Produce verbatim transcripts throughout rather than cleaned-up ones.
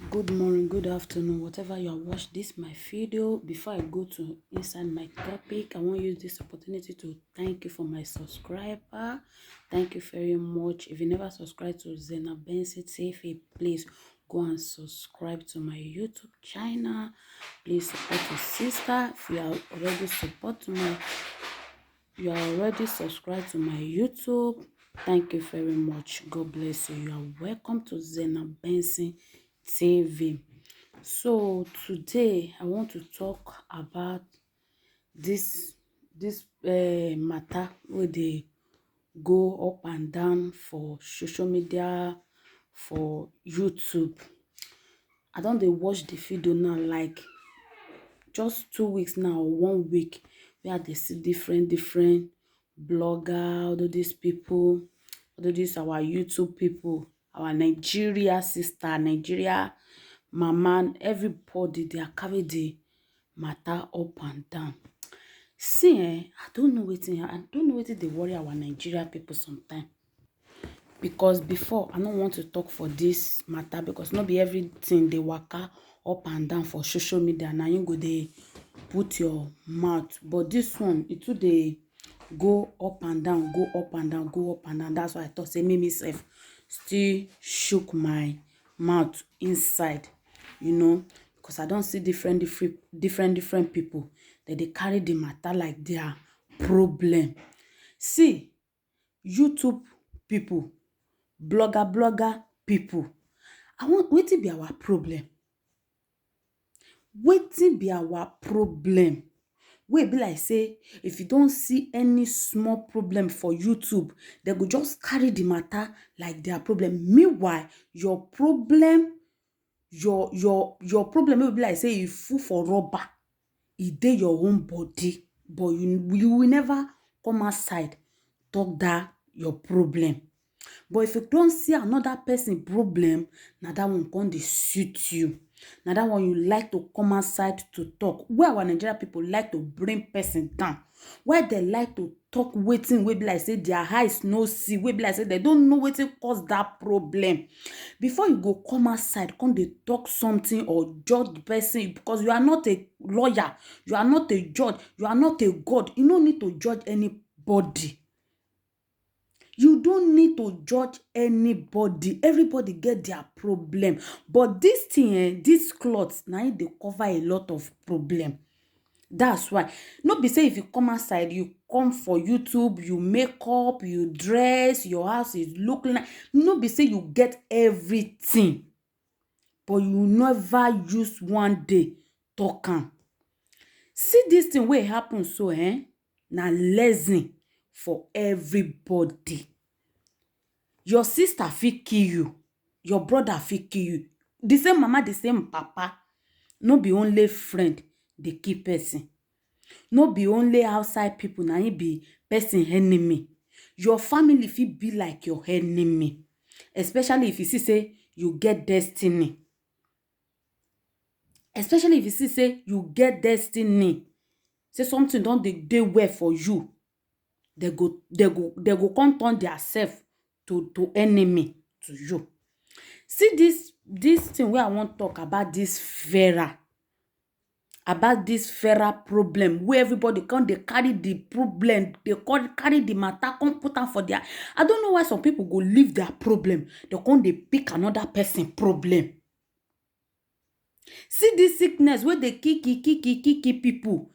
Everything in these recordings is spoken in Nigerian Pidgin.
Good morning, good afternoon, whatever you are watch this my video. Before I go to inside my topic, I want to use this opportunity to thank you for my subscriber. Thank you very much. If you never subscribe to Zena Benson T V, please go and subscribe to my YouTube channel. Please support your sister. If you are already support to my you are already subscribed to my YouTube, thank you very much. God bless you. You are welcome to Zena Benson T V. So today I want to talk about this this uh, matter where they go up and down for social media, for YouTube. I don't they watch the video now like just two weeks now, one week, where they see different different blogger, all of these people, all of these our YouTube people, our Nigeria sister, Nigeria mama, everybody they are carry the matter up and down. See, eh, I don't know wetin I don't know wetin dey worry our Nigeria people sometimes. Because before I no want to talk for this matter because no be everything dey waka up and down for social media na you go dey put your mouth, but this one e too dey go up and down, go up and down, go up and down. That's why I talk say make me sef still shook my mouth inside, you know, because I don see different different different different people that they carry the matter like their problem. See, YouTube people, blogger blogger people, I want wetin be our problem? Wetin be our problem? Wey be like say if you don see any small problem for YouTube, they go just carry the matter like their problem. Meanwhile, your problem, your your your problem wey be like say e full for rubber, e dey your own body, but you you will never come outside talk that your problem. But if you don see another person problem, na that one come dey suit you. Na that one you like to come outside to talk. Where our Nigeria people like to bring person down. Why they like to talk wetin wey be like say their eyes no see, wey be like say they don't know wetin cause that problem. Before you go come outside, come dey talk something or judge the person because you are not a lawyer, you are not a judge, you are not a God. You no need to judge anybody. You don't need to judge anybody. Everybody get their problem. But this thing, eh, this cloth, na it dey cover a lot of problem. That's why. No be say if you come outside, you come for YouTube, you make up, you dress, your house is look like. No be say you get everything. But you never use one day talk am. See this thing wey happen so, eh? Na lesson for everybody. Your sister fit kill you, your brother fit kill you. The same mama, the same papa. No be only friend dey kill person. No be only outside people na im be person enemy. Your family fit be like your enemy, especially if you see say you get destiny. Especially if you see say you get destiny, say something don dey dey well for you, they go they go they go come turn their self to to enemy to you. See this this thing wey I wan talk about this Vera, about this Vera problem wey everybody come dey carry the problem, they come carry the matter come put am for their. I don't know why some people go leave their problem, they come dey pick another person problem. See this sickness wey dey kill kill kill kill kill kill people.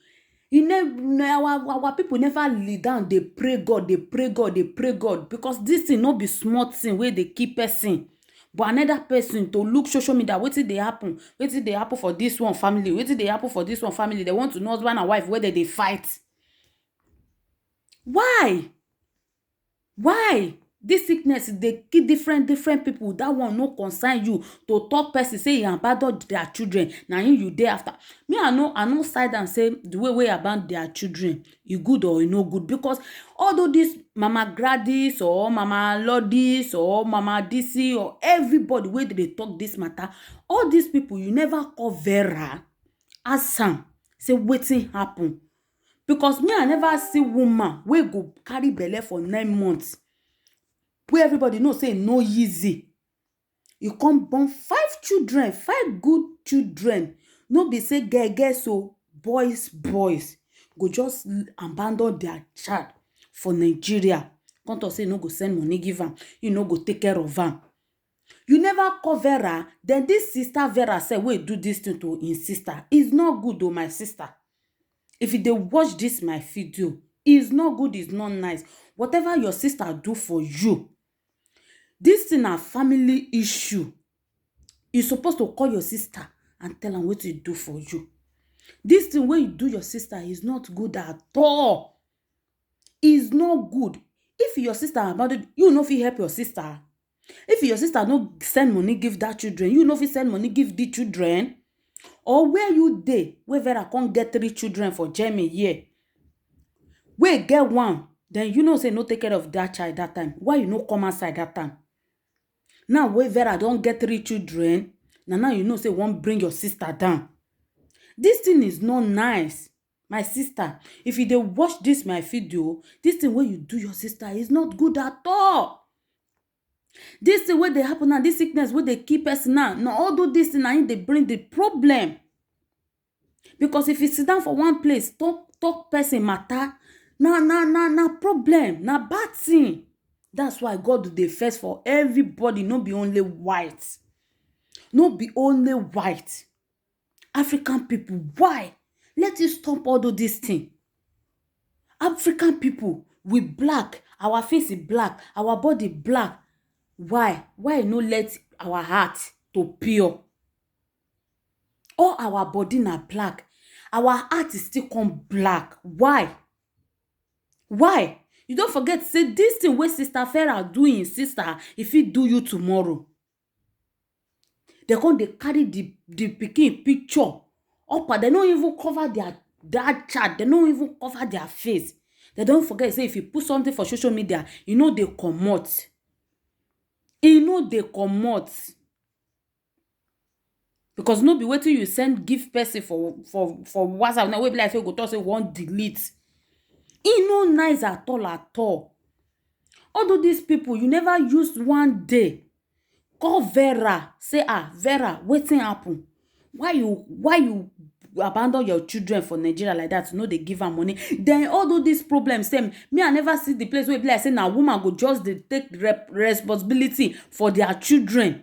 E ne ne our our people never lie down dey pray God, dey pray God, dey pray God, because this thing no be small thing wey dey kill person. But another person to look social media, wetin dey happen, wetin dey happen for this one family, wetin dey happen for this one family, they want to know husband and wife wey dem dey fight. Why? Why? This sickness dey kill different different people. That one no concern you. To talk person say e abandon their children, na him you dey after. Me, I no I no side am say the way wey abandon their children, e good or e no good, because although this Mama Gladys or Mama Lourdes or Mama D C or everybody wey dey talk this matter, all these people, you never call Vera, ask am say wetin happen. Because me, I never see woman wey go carry belle for nine months, wey everybody know say e no easy. You come born five children, five good children. No be say girl girl so boys boys go just abandon their child for Nigeria. Come talk say you no go send money give am, you no go take care of am. You never call Vera, then this sister Vera say wey do this thing to him sister. It's not good o, my sister. If you dey watch this my video, it's not good, it's not nice. Whatever your sister do for you, this thing na family issue. You suppose to call your sister and tell am wetin you do for you. This thing wey you do your sister is not good at all. Is not good. If your sister abandon you, no fit help your sister. If your sister no send money give that children, you no fit send money give the children. Or where you dey, where Vera come get three children for Germany here, wey get one, then you know say no take care of that child that time. Why you no come outside that time? Now wey Vera don get three children, na now you know say you wan bring your sister down. This thing is not nice. My sister, if you dey watch this my video, this thing wey you do your sister is not good at all. This thing wey dey happen now, this sickness wey dey kill person now, na all do this thing na im dey bring the problem. Because if you sit down for one place talk talk person matter, na na na na problem, na bad thing. That's why God dey first for everybody, no be only white. No be only white. African people, why? Let you stop all do this thing. African people, we black, our face is black, our body black. Why? Why no let our heart to pure? All our body na black, our heart is still come black. Why? Why? You don't forget say this thing wey sister Farah do him sister, if he do you tomorrow. They come dey carry the the pikin picture up and they no even cover their that child, they no even cover their face. They don't forget say if you put something for social media, you know they comot. E no dey comot. Because no be wetin you send give person for for for WhatsApp now wey be like say you go talk say you wan delete. E no nice at all at all. Although these people, you never use one day call Vera say, ah, Vera, wetin happen? Why you why you abandon your children for Nigeria like that? No dey give am money. Then all do this problem same. Me, I never see the place wey be like say na woman go just dey take rep responsibility for their children.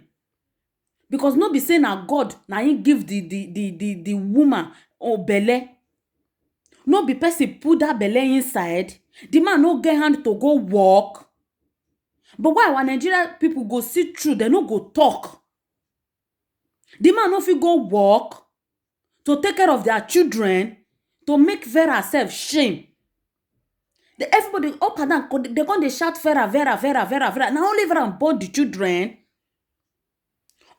Because no be say na God na him give the the the the the woman or belle. No be person put that belle inside. The man no get hand to go work. But why our Nigeria people go see through, they no go talk. The man no fit go work to take care of their children, to make Vera herself shame. The, everybody up and down, they come dey shout Vera, Vera, Vera, Vera, Vera. Na only Vera born the children.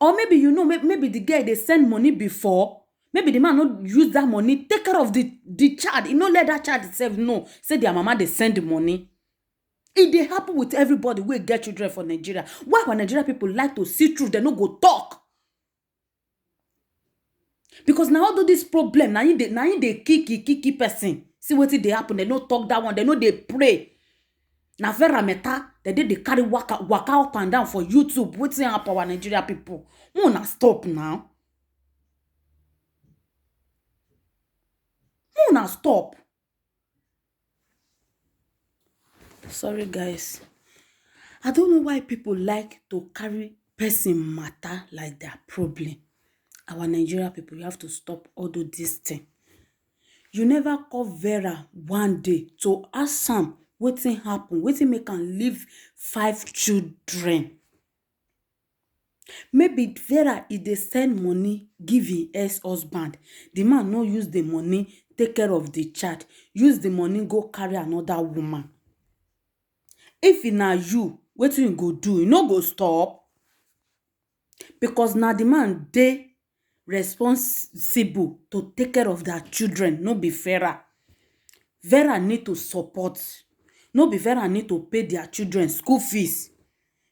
Or maybe you know, may- maybe the girl dey send money before. Maybe the man no use that money take care of the the child. He no let that child itself know say their mama dey send the money. E dey happen with everybody wey get children for Nigeria. Why our Nigeria people like to see through? They no go talk. Because na all do this problem na him dey na him dey kill kill kill kill person. See wetin dey happen, they no talk that one, they no dey pray. Na Vera Meta, they dey dey carry waka waka up and down for YouTube. Wetin happen our Nigeria people? Make una stop now. Make una stop. Sorry guys. I don't know why people like to carry person matter like their problem. Our Nigeria people, you have to stop all do this thing. You never call Vera one day to ask am wetin happen, wetin make am leave five children. Maybe Vera e dey send money give him ex-husband. The man no use the money take care of the child, use the money go carry another woman. If e na you, wetin you go do? You no go stop? Because na the man dey responsible to take care of their children, no be Vera. Vera need to support. No be Vera need to pay their children school fees.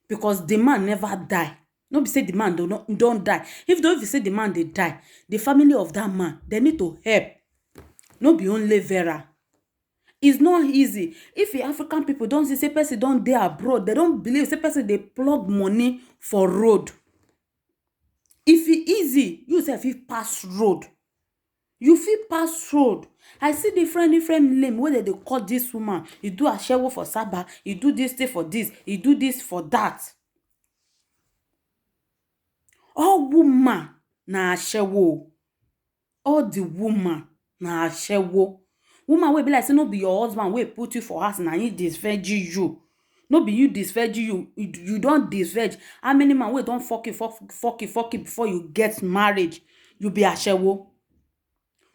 Because the man never die. No be say the man don don die. If don if you say the man dey die, the family of that man, they need to help. No be only Vera. It's not easy. If the African people don see say person don dey abroad, they don believe say person dey plug money for road. If e easy, you sef fit pass road. You fit pass road. I see different different name wey dem dey call this woman. You do ashewo for Saba, you do this thing for this, you do this for that. All woman na ashewo. All the woman na ashewo. Woman wey be like say no be your husband wey put you for house na him disvirgin you. No be you disvirgin you, you, you don disvirgin. How many man wey don fuck you, fuck, fuck you, fuck you before you get marriage? You be ashewo.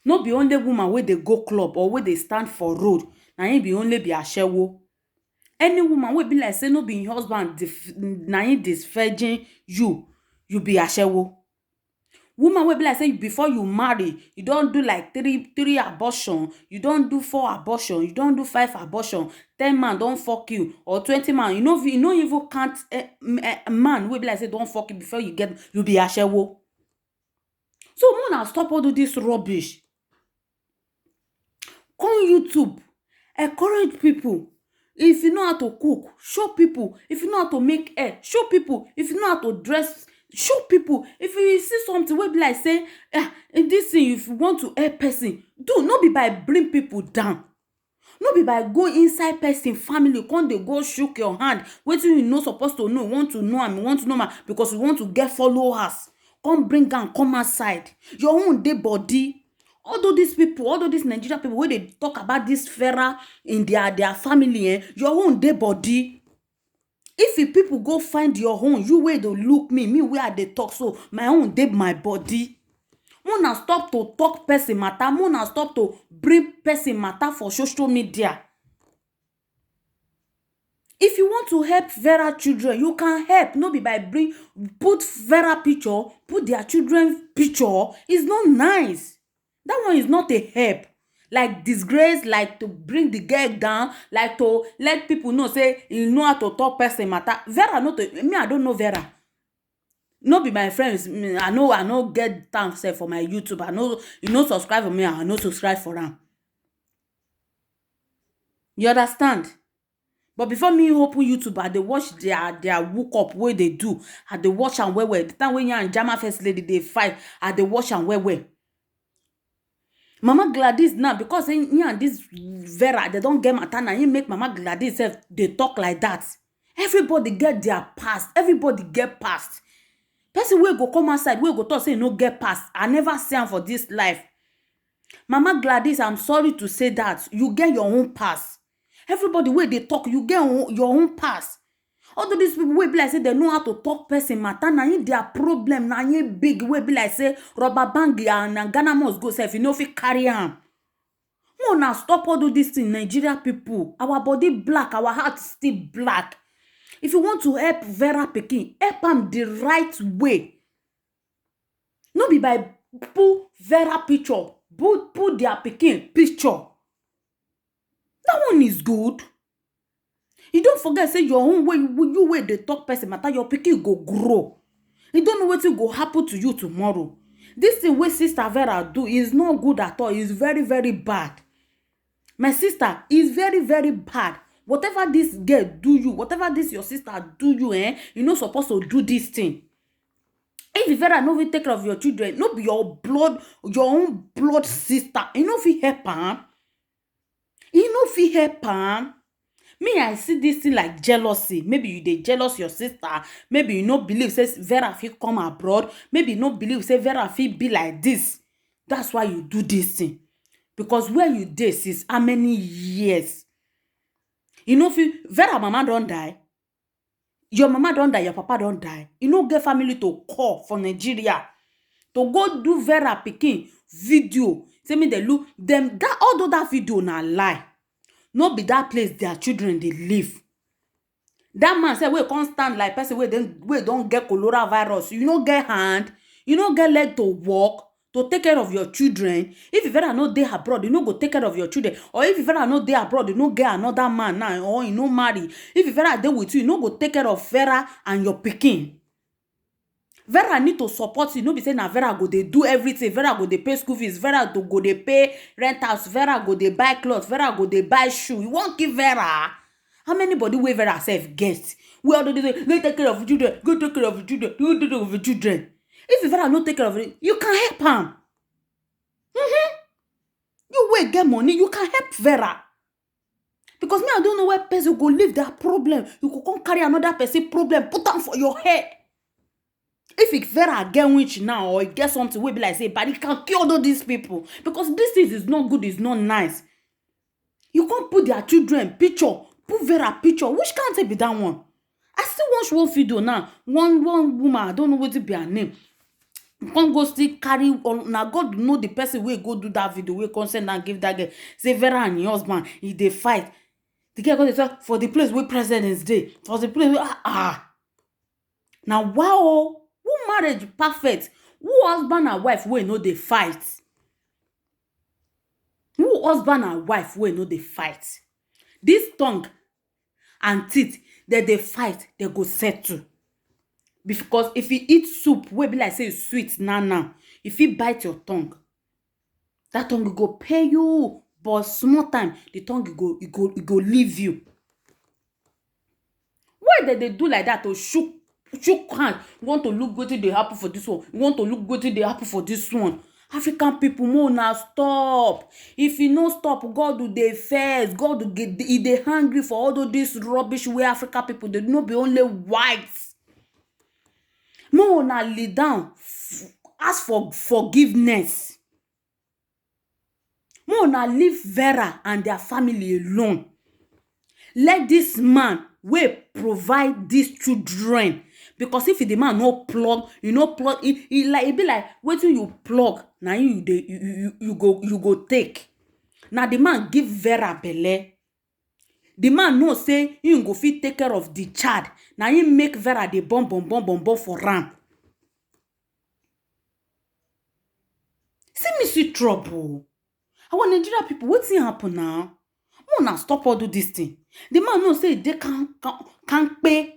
No be only woman wey dey go club or wey dey stand for road na him be only be ashewo. Any woman wey be like say no be him husband dif- na him disvirgin you, you be ashewo. Woman wey be like say before you marry, you don do like three three abortion, you don do four abortion, you don do five abortion, ten man don fuck you or twenty man, you no fit, you no even count eh, m- eh, man wey be like say don fuck you before you get, you be ashewo. So make una stop all this rubbish. Come YouTube, encourage people. If you know how to cook, show people. If you know how to make hair, show people. If you know how to dress, show people. If you see something wey be like say, ah, in this thing, if you want to help person, do. No be by bring people down. No be by go inside person family, come dey go shook your hand. Wetin you no suppose to know, want to know am, you want to know am because you want to get followers. Come bring am come outside. Your own dey body. Although these people, although these Nigeria people wey dey talk about this Vera in their their family, eh, your own dey body. If you people go find your own, you wey dey look me, me wey I dey talk so, my own dey my body. Mona stop to talk person matter, mona stop to bring person matter for social media. If you want to help Vera children, you can help. No be by bring put Vera picture, put their children picture. It's not nice. That one is not a help. Like disgrace, like to bring the girl down, like to let people know say you know how to talk person matter. Vera not a, me, I don't know Vera. No be my friends. Me, I know I no get time sef for my YouTube. I know you no subscribe for me. I no subscribe for am. You understand? But before me open YouTube, I dey watch their their wook up wey dey do. I dey watch am well well. The time wey him and Jama first lady dey fight, I dey watch am well well. Mama Gladys now, because him him and this Vera, they don get matter now. Him make Mama Gladys sef dey talk like that. Everybody get their past. Everybody get past. Person wey go come outside, wey go talk say e no get past, I never see am for this life. Mama Gladys, I'm sorry to say that you get your own past. Everybody wey dey talk, you get own- your own past. All of these people wey be like say they know how to talk person matter, na him their problem, na him big wey be like say rubber band and na Ghana must go sef, you no fit carry am. Make una stop all of this thing, Nigeria people. Our body black, our heart still black. If you want to help Vera pikin, help am the right way. No be by put Vera picture, put put their pikin picture. That one is good. You don't forget say your own way you you wey dey talk person matter, your pikin go grow. You don't know wetin go happen to you tomorrow. This thing wey sister Vera do is not good at all. It's very very bad. My sister, is very very bad. Whatever this girl do you, whatever this your sister do you, eh, you no suppose to do this thing. If Vera no fit take care of your children, no be your blood, your own blood sister, you no fit help am. You no fit help am. Me, I see this thing like jealousy. Maybe you dey jealous your sister. Maybe you no believe say Vera fit come abroad. Maybe you no believe say Vera fit be like this. That's why you do this thing. Because where you dey since how many years? You no fit, Vera mama don die. Your mama don die, your papa don die. You no get family to call for Nigeria to go do Vera pikin video. Say me they look them that, although that video na lie. No be that place their children dey live. That man say wey come stand like person wey don wey don get cholera virus. You no get hand, you no get leg to walk to take care of your children. If Vera no dey abroad, you no go take care of your children. Or if Vera no dey abroad, you no get another man now, or you no marry. If Vera dey with you, you no go take care of Vera and your pikin. Vera need to support you. No be say na Vera go dey do everything. Vera go dey pay school fees. Vera to go dey pay rent house. Vera go dey buy clothes. Vera go dey buy shoe. You wan give Vera? How many body wey Vera sef get? We all dey say, go take care of children. Go take care of children. Go take care of children. If Vera no take care of it, you can help am. Mm-hmm. You wey get money, you can help Vera. Because me, I don't know where person go leave that problem. You go come carry another person problem, put am for your head. If it Vera get winch now, or it get something wey be like say, but it can cure all these people. Because this thing is not good, it's not nice. You can't put their children picture, put Vera picture. Which can't be that one? I still watch one video now. One one woman, I don't know what to be her name. Come go still carry on. Now God know the person wey go do that video, wey come send and give that girl. Say Vera and your husband, if they fight. The girl go dey talk for the place where presidents dey. For the place where, ah, ah. Now wow, who marriage perfect? Who husband and wife wey no dey fight? Who husband and wife wey no dey fight? This tongue and teeth, they dey fight, they go settle. Because if you eat soup wey be like say e sweet now now, if you bite your tongue, that tongue go pay you, but small time, the tongue go, e go, e go leave you. Why dem dey do like that to shook, shook hand? You want to look wetin dey happen for this one. You want to look wetin dey happen for this one. African people, mo na stop. If you no stop, God will dey first. God will get, e dey hungry for all of this rubbish wey African people dey do. No be only white. Mo na lie down, f-, ask for forgiveness. Mo na leave Vera and their family alone. Let this man wey provide these children, because if the man no plug, you no plug, e, e like, e be like wetin you plug, na you dey, you, you, you go, you go take. Na the man give Vera belle. The man know say him go fit take care of the child. Na him make Vera dey born, born, born, born, born for am. See me see trouble. Our Nigeria people, wetin happen now? Mo na stop all do this thing. The man know say e dey can, can, can pay.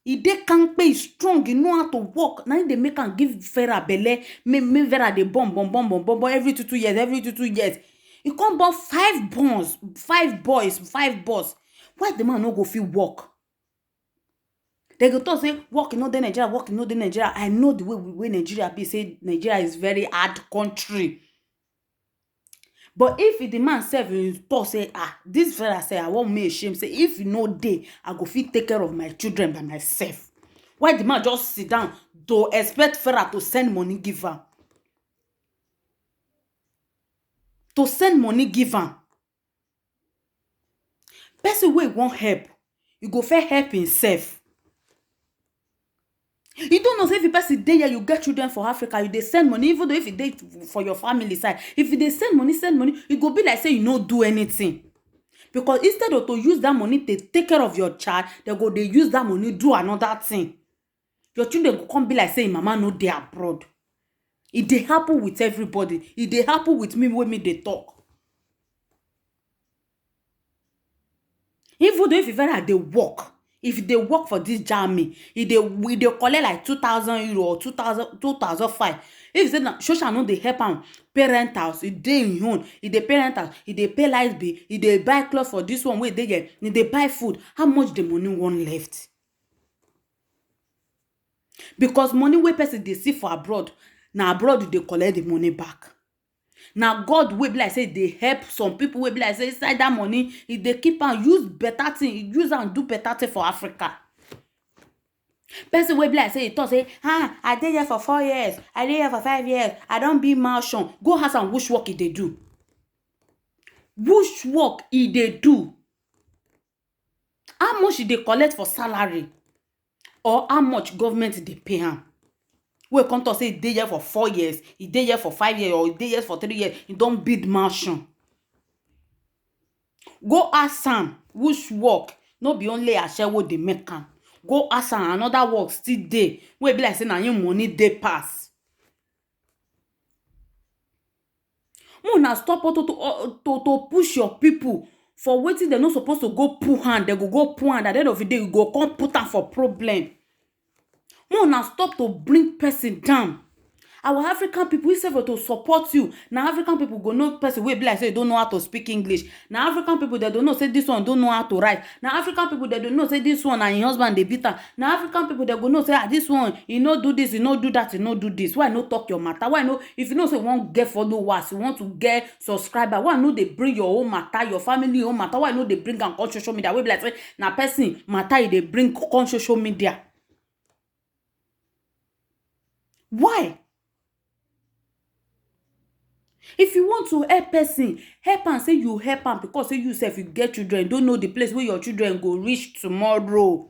E dey kampe, e strong, e know how to work. Na him dey make am give Vera belle. Make, make Vera dey born, born, born, born, born, born every two, two years, every two, two years. E come born five boys, five boys, five boys. Why the man no go fit work? They go talk say work no dey Nigeria, work no dey Nigeria. I know the way we, wey Nigeria be. Say Nigeria is very hard country. But if the man sef, he talk say, ah, this fella say, I wan make shame. Say if you no dey, I go fit take care of my children by myself. Why the man just sit down to expect Vera to send money give am? To send money give am. Person wey wan help, you go fit help himself. You don't know say if the person dey here, you get children for Africa, you dey send money, even though if you dey for your family side, if you dey send money, send money, e go be like say you no do anything. Because instead of to use that money to take care of your child, they go dey use that money do another thing. Your children go come be like say im mama no dey abroad. E dey happen with everybody. E dey happen with me wey me dey talk. Even though if Vera dey work, if e dey work for this Germany, e dey, e dey collect like two thousand euro or two thousand, two thousand five. If say na social no dey help am pay rent house, e dey im own, e dey pay rent house, e dey pay light bill, e dey buy cloth for this one wey dey here, e dey buy food. How much the money wan left? Because money wey person dey see for abroad, na abroad you dey collect the money back. Na God wey be like say dey help some people wey be like say inside that money, e dey keep am, use better thing, use am do better thing for Africa. Person wey be like say e talk say, ah, I dey here for four years, I dey here for five years, I don build mansion. Go ask am which work e dey do. Which work e dey do? How much e dey collect for salary? Or how much government dey pay am? Wey come talk say e dey here for four years, e dey here for five years, or e dey here for three years, e don build mansion. Go ask am which work, no be only ashewo dey make am. Go ask am another work still dey, wey be like say na him money dey pass. Make una stop to, to, uh, to, to push your people for wetin dem no suppose to go put hand, dem go go put hand. At the end of the day, you go come put am for problem. Make una stop to bring person down. Our African people, instead of to support you, na African people go know person wey be like say you don't know how to speak English. Na African people, they don't know say this one don't know how to write. Na African people, they don't know say this one and your husband dey beat am. Na African people, they go know say, ah, this one, he no do this, he no do that, he no do this. Why no talk your matter? Why no? If you know say you wan get followers, you want to get subscriber, why no dey bring your own matter, your family own matter? Why no dey bring am come social media? Wey be like say na person matter you dey bring come social media. Why? If you want to help person, help am say you help am because say you sef you get children, don't know the place where your children go reach tomorrow.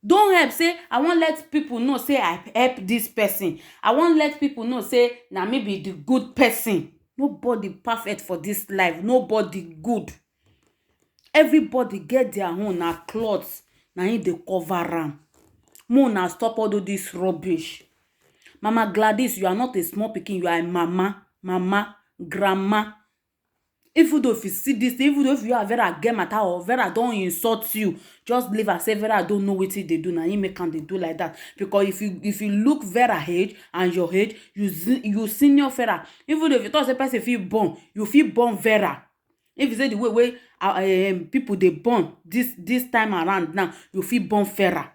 Don't help say, I wan let people know say I help this person. I wan let people know say na me be the good person. Nobody perfect for this life. Nobody good. Everybody get their own, na cloth na him dey cover am. Mo na stop all of this rubbish. Mama Gladys, you are not a small pikin, you are a mama, mama, grandma. Even though if you see this thing, even though if you are Vera get matter or Vera don insult you, just leave her say Vera don't know wetin dey do, na him make am dey do like that. Because if you if you look Vera age and your age, you zi- you senior Vera. Even though if you talk say person fit born, you fit born Vera. If you say the way wey uh, um, people dey born this this time around now, you fit born Vera.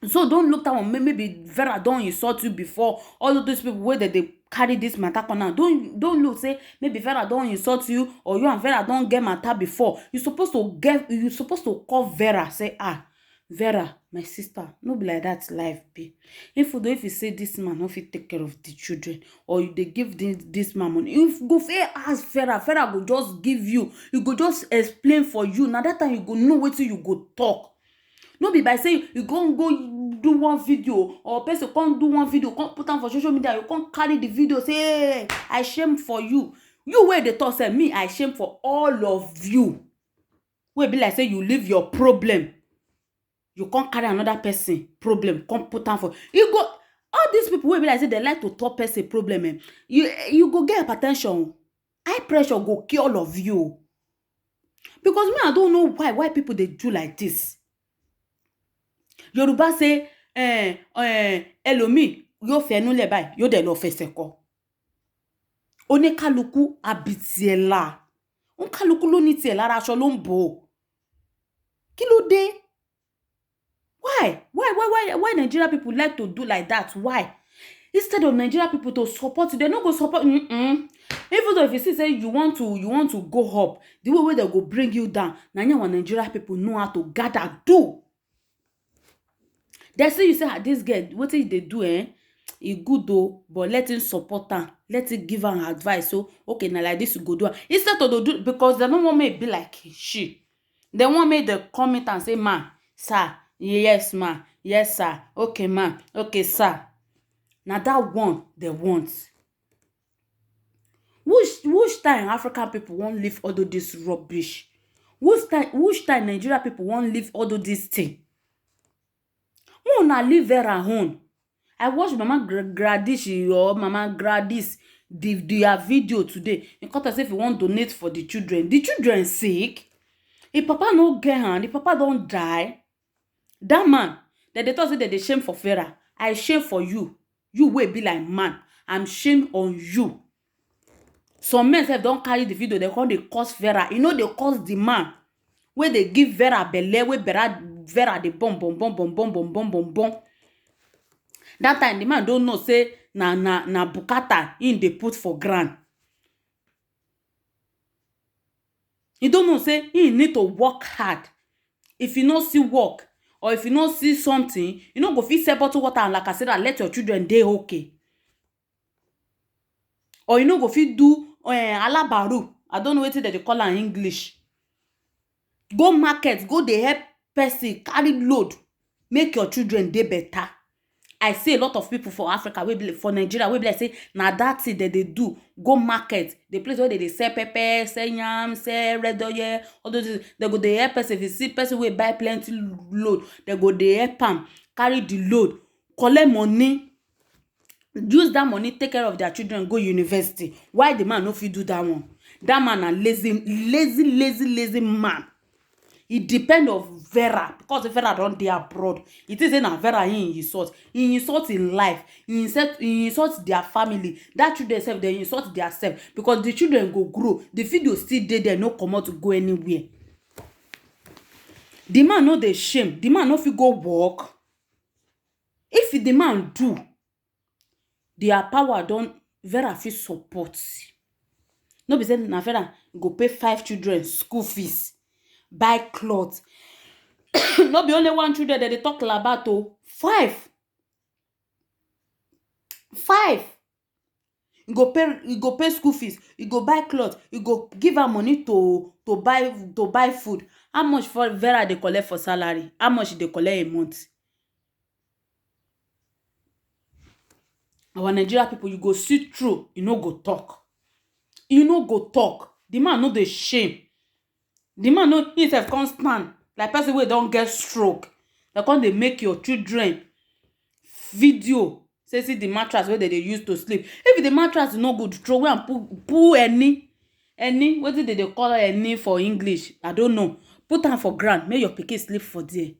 So don't look that one. May- Maybe Vera don insult you before. All of those people wey dey dey carry this matter come now, don't don't look say maybe Vera don insult you or you and Vera don get matter before. You supposed to get you supposed to call Vera say, ah, Vera, my sister, no be like that life be. If you do if you say this man no fit take care of the children or you dey give this, this man money, you go fit ask Vera. Vera go just give you. You go just explain for you. Na that time you go know wetin you go talk. No be by say you go go do one video or person come do one video, come put am for social media, you come carry the video say, hey, I shame for you. You wey dey talk say me, I shame for all of you. Wey be like say you leave your problem, you come carry another person problem come put am for you. Go all these people wey be like say they like to talk person problem, eh, you you go get hypertension. High pressure go kill all of you. Because me, I don't know why why people dey do like this. Yoruba say, eh, eh, ẹlòmíì yóò fẹnu lẹ̀ báyìí, yóò dẹ̀ lọ fẹsẹ̀ kọ. Oníkálukú abitiẹ̀la. Oníkálukú ló ní tiẹ̀ lára, aṣọ ló ń bò ó. Kí ló dé? Why? Why, why, why, why Nigeria people like to do like that? Why? Instead of Nigeria people to support you, they no go support. Mm-mm. Even though if you see say you want to, you want to go up, the way wey they go bring you down, na him our Nigeria people know how to gather do. They say you say, ah, this girl, wetin you dey do, eh? E good though, but let him support am, let him give am advice. So okay, na like this you go do am. Instead of to do because they no want me be like she. They want me to comment and say, ma, sir, yes, ma, yes, sir, okay, ma, okay, sir. Now that one they want. Which which time African people won't leave all of this rubbish? Which time which time Nigeria people won't leave all of this thing? Who na leave Vera own? I watch Mama Gra- Gradish or Mama Gradis the their video today. In contact if you want donate for the children. The children sick. If papa no get hand, if papa don't die. That man, that they thought say that they shame for Vera. I shame for you. You will be like man. I'm shame on you. Some men sef don carry the video, they come dey curse Vera. You know they curse the man wey dey give Vera belle, wey Vera Vera dey bum bum bum bum bum bum bum bum bum. That time the man don't know say na na na bukata him dey put for ground. You don't know say he need to work hard. If you no see work or if you no see something, you no go fit sell bottle water and like I said, let your children dey okay. Or you no go fit do uh, alabaru. I don't know wetin dem dey call am English. Go market, go dey help person carry load, make your children dey better. I see a lot of people for Africa, wey be for Nigeria, wey be like say na that thing dem dey do. Go market, the place where they dey sell pepper, sell yam, sell red oil, all those things. They go dey help person. If you see person wey buy plenty load, they go dey help am carry the load, collect money, use that money take care of their children, go university. Why the man no fit do that one? That man na lazy lazy lazy lazy man. E depend on Vera, because Vera don dey abroad. E think say na Vera he insult. He insult him life. He insult, he insult their family. That children sef, they insult their self, because the children go grow. The video still dey there, no comot go anywhere. The man no dey shame. The man no fit go work. If the man do, their power don, Vera fit support. No be say na Vera go pay five children school fees, buy cloth. No be only one children dem dey talk about o. Five. Five. E go pay, e go pay school fees, e go buy cloth, e go give her money to, to buy, to buy food. How much for Vera dey collect for salary? How much e dey collect a month? Our Nigeria people, you go see through, you no go talk. You no go talk. The man no dey shame. The man no, he sef come stand like person wey don get stroke. They come dey make your children video, say see the mattress wey dem dey use to sleep. If the mattress no good, throw away and put, put any, any, wetin dem dey call any for English, I don't know. Put am for ground, make your pikin sleep for there.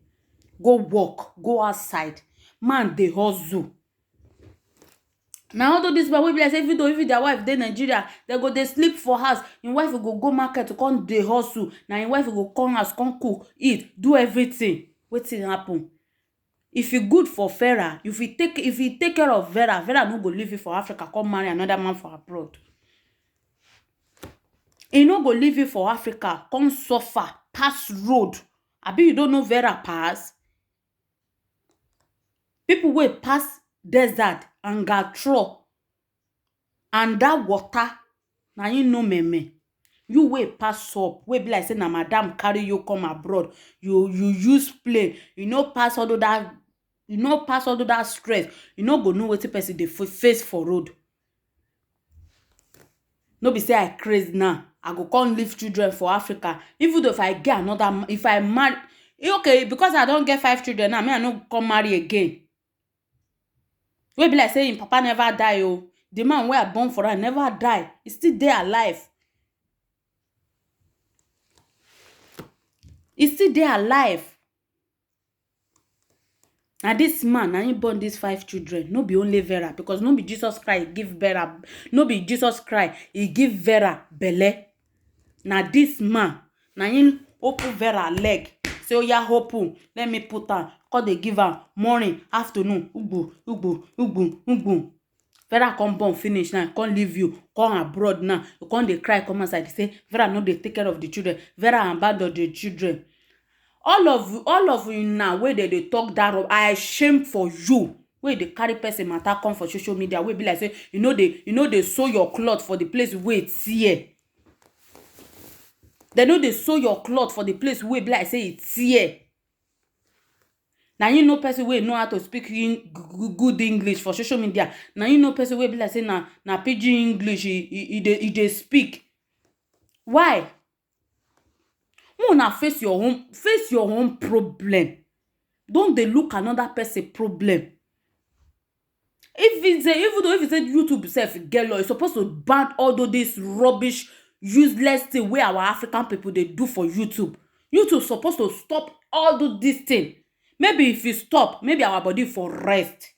Go work, go outside. Man dey hustle. Na all those people wey be like say even though, even their wife dey Nigeria, dem go dey sleep for house. Im wife go go market to come dey hustle. Na im wife go come house, come cook, eat, do everything. Wetin happen? If e good for Vera, if e take, if e take care of Vera, Vera no go leave you for Africa, come marry another man for abroad. E no go leave you for Africa, come suffer, pass road. Abi you don't know Vera pass? People wey pass desert and gatro and that water, na him know meme. You wey pass up, wey be like say na madam carry you come abroad, you, you use plane, you no pass all of that, you no pass all of that stress, you no go know wetin person dey fa-, face for road. No be say I craze now, I go come leave children for Africa. Even though if I get another ma-, if I marry, eh, okay, because I don get five children now, me I no come marry again. Wey be like say im papa never die o. The man wey I born for am never die. He still dey alive. He still dey alive. Na this man, na him born these five children. No be only Vera, because no be Jesus Christ give Vera, no be Jesus Christ, he give Vera belle. Na this man, na him open Vera leg. Say, "Oya, open, let me put am." Come dey give am morning, afternoon, ugbu, ugbu, ugbu, ugbu. Vera come born finish now, come leave you, come abroad now. You come dey cry, come outside, say Vera no dey take care of the children, Vera abandon the children. All of, all of you now wey dey, dey talk that rub-, I shame for you. Wey dey carry person matter come for social media, wey be like say you no dey, you no dey sew your cloth for the place wey e tear. Dem no dey sew your cloth for the place wey be like say e tear. Na you know person wey know how to speak in g-, g-, good English for social media. Na you know person wey be like say na, na pidgin English e, e, e dey, e dey speak. Why? Make una face your own, face your own problem. Don't dey look another person problem. If it's a, even though if it's a YouTube sef get law, it's supposed to ban all of this rubbish, useless thing wey our African people dey do for YouTube. YouTube supposed to stop all of this thing. Maybe if you stop, maybe our body for rest.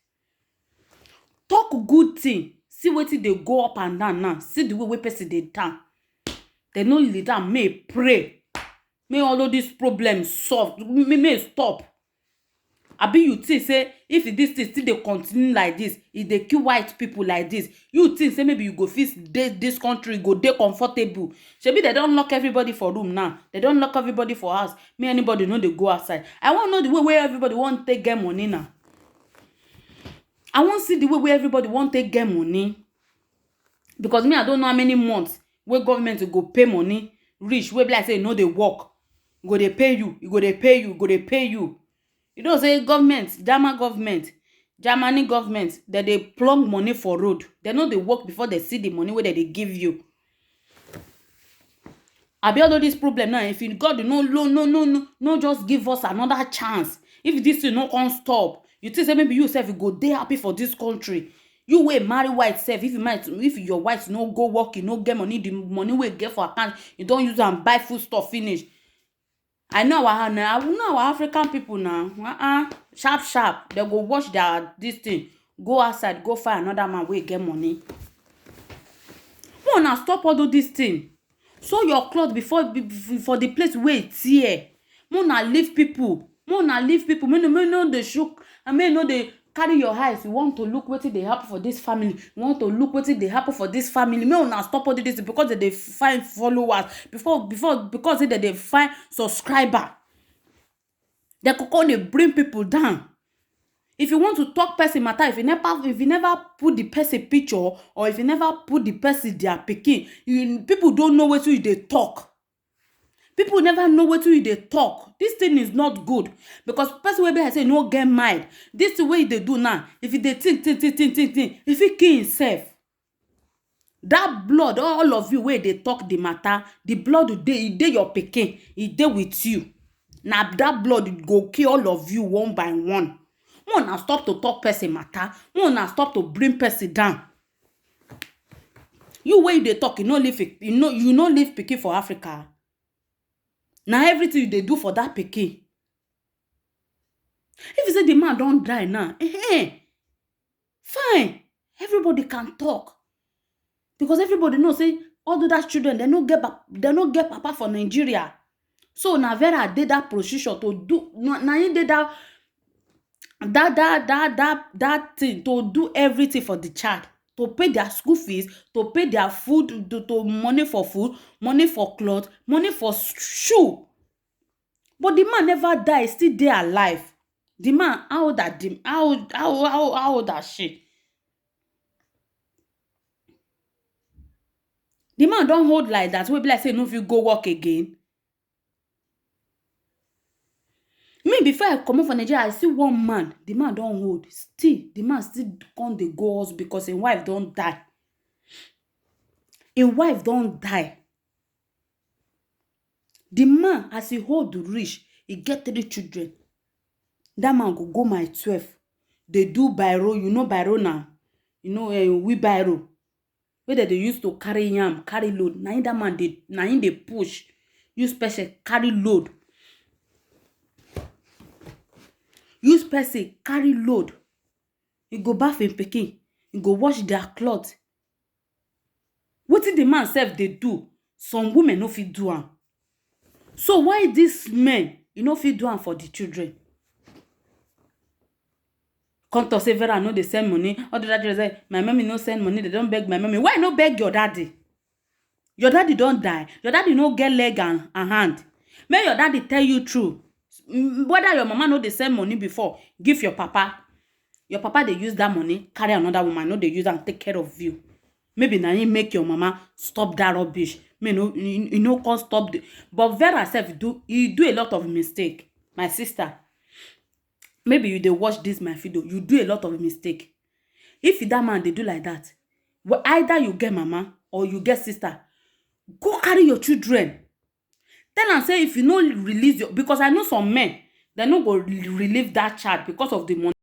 Talk good thing. See wetin dey go up and down now. See the way wey person dey down. Dem no lay down, may pray. May all of these problems solve. May, may stop. Abi you think say if this thing still dey continue like this, e dey kill white people like this, you think say maybe you go fit dey this country, go dey comfortable? Shebi dem don lock everybody for room now. Dem don lock everybody for house. May anybody no dey go outside. I wan know the way wey everybody wan take get money now. I wan see the way wey everybody wan take get money. Because me, I don't know how many months wey government go pay money reach, wey be like say e no dey work. Go dey pay you, e go dey pay you, go dey pay you. You know say government, German government, Germany government, dem dey plug money for road. Dem no dey work before dem see the money wey dem dey give you. Abi all of this problem now, if you, God no, no, no, no, no, no just give us another chance. If this thing no come stop, you think say maybe you sef you go dey happy for this country? You wey marry white sef, if you might, if your wife no go work, you no get money, the money wey get for account, you don use am buy food stuff finish. I know our hand now. I know our African people now. Uh-uh. Sharp, sharp. They go wash their this thing. Go outside, go find another man wey get money. Make una stop all do this thing. Sew your cloth before be- be- for the place wey e tear. Make una leave people. Make una leave people. Make no make no dey shook and make no dey carry your eyes. You want to look wetin dey happen for this family. You want to look wetin dey happen for this family. Make una stop all this thing because they dey find followers. Before before because they dey find subscriber. They go come dey bring people down. If you want to talk person matter, if you never if you never put the person picture or if you never put the person their pikin, you people don't know wetin you dey talk. People never know wetin you dey talk. This thing is not good because person wey be like say no get mind. This thing wey you dey do now, if you dey think think think think think think, e fit kill himself. That blood, all of you wey dey talk the matter, the blood dey e dey your pikin, e dey with you. Na that blood go kill all of you one by one. Make una stop to talk person matter. Make una stop to bring person down. You wey you dey talk, you no leave pic- you no you no leave pikin for Africa. Na everything you dey do for that pikin. If you say the man don die now, eh, fine, everybody can talk because everybody know say all those that children they no get pap- they no get papa for Nigeria. So na Vera dey that position to do na na him dey that that that that that that thing to do everything for the child, to pay their school fees, to pay their food, to, to money for food, money for cloth, money for s- shoe. But the man never die, e still dey alive. The man, how old are the how old how how how old are she? The man don hold like that wey be like say e no fit go work again. Me before I comot for Nigeria, I see one man, the man don old, still the man still come dey go hospital because him wife don die. Him wife don die. The man as he old reach, he get three children. That man go go my twelve, dey do biro, you know biro na, you know eh, wheelbarrow wey dem dey use to carry yam, carry load. Na him that man dey na him dey push. Use person carry load. Use person carry load. He go baff him pikin. He go wash their cloth. Wetin the man sef dey do, some women no fit do am. So why this men e no fit do am for the children? Come talk say Vera no dey send money. All the other children say my mommy no send money. They don beg my mommy. Why no beg your daddy? Your daddy don die. Your daddy no get leg and, and hand. Make your daddy tell you true. Mm, whether your mama no dey send money before, give your papa. Your papa dey use that money carry another woman, no dey use am take care of you. Maybe na him make your mama stop that rubbish. Me no, you, you no come stop the. But Vera sef do he do a lot of mistake, my sister. Maybe you dey watch this my video, you do a lot of mistake. If that man dey do like that, well, either you get mama or you get sister, go carry your children. Tell am say if you no release your because I know some men, they no go relieve that child because of the money.